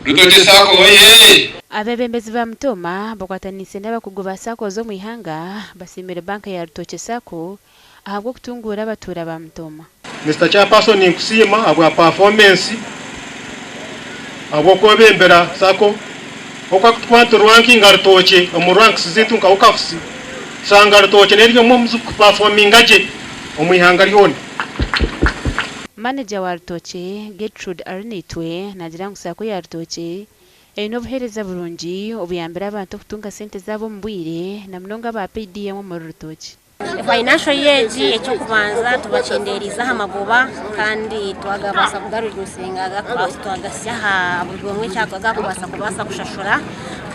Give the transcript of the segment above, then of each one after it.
Rutookye Sacco oyee! Abeebembezi ba Mitooma bakwataniise n'abakugu ba SACCOs omu ihanga basiimire banka ya Rutookye Sacco ahabw'okutunguura abatuura ba Mitooma. Mister Chairperson ninkusiima ahabwa performance, ahabw'okwebembera sacco, oku akutukuba niturankinga Rutookye omu ranks zaitu nka UKAFS, tushanga Rutookye neri emwe omu zikuperforminga gye omu ihanga ryona. Manager wa Rutookye, Gertrude Arinaitwe naagira ngu sacco ya Rutookye eine obuheereza burungi obuyambire abantu okutunga sente zaabo omu bwire na munonga aba PDM omuri Rutookye. Financial year egi eky'okubanza tubakyendeeriize aha magoba kandi twagabaasa kugareducinga twagasya aha buri omwe eki arikubaasa kubaasa kushashura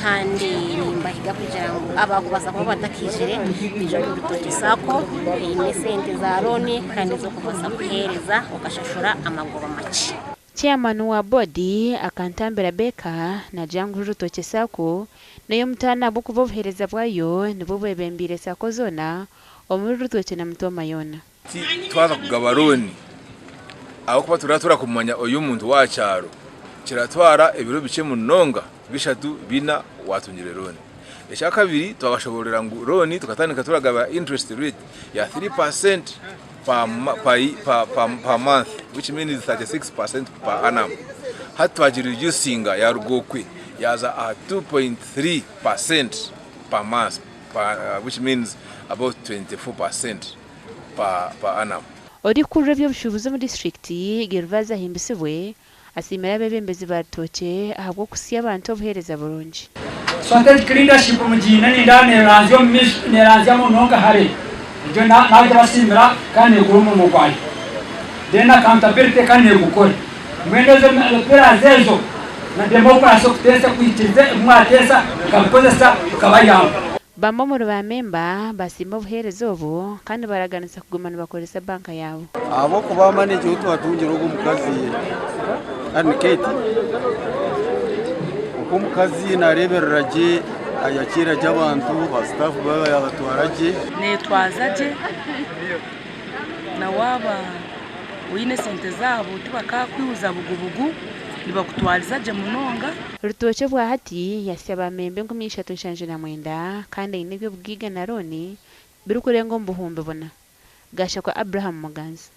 kandi nimbahiga kugira ngu abakubaasa kuba batakaizire baije omu Rutookye Sacco eine esente za looni kandi ez'okubaasa kuheereza okashashura amagoba makye. Chairman wa boodi Akantambira Baker naagira ngu Rutookye Sacco n'ey'omutaano ahabw'okuba obuheereza bwayo nibwo bwebembeire Sacco zoona omuri Rutookye na Mitooma yoona. Ti twaza kugaba looni ahabw'okuba turaba turakumanya oyu omuntu w'aha kyaro kiratwara ebiro bikye munonga bishatu bina watungire looni. Ekyakabiri twabashobororera ngu looni tukatandika turagaba interest rate ya 3% per, per, per, per, per month which means 36% per annum. Hati twagireducinga yaruga okwe yaza aha 2.3% per month per, which means about 24% per, per annum. Orikukurira eby'obushuubuzi omu disiturikiti, Gervase Ahimbisibwe, Asiimire abeebembezi ba Rutookye ahabw'okuhitsya abantu obuheereza burungi. Strategic leadership mugiine nindeeba neranzya omu maisho neranzya munonga hare egyo nagibasiimira kandi negura omurimo gwayo then accountability kandi negukora mbwenu ezo pillars ezo na democracy okuteesa kwikiriza ebi mwateesa mukabikozesa bikabayamba. Bamwe omuri ba memba basiima obuheereza obu kandi baraganisa kuguma nibakoresa banka yaabo. Ahabw'okuba manager ou twatungire ogwo omukazi Ann Kate, ogwo omukazi nareeberera gye, ayakiira gye abantu, ba staff be abatwara gye. Neetwaza gye na waaba oine esente zaabo tibakaakwihuza bugubugu, nibakutwariza gye munonga. Rutookye obwahati yahitsya ba memba 3779 kandi aine eby'obugaiga na looni birikurenga omu buhumbi buna. Gashakwa Abraham Muganza.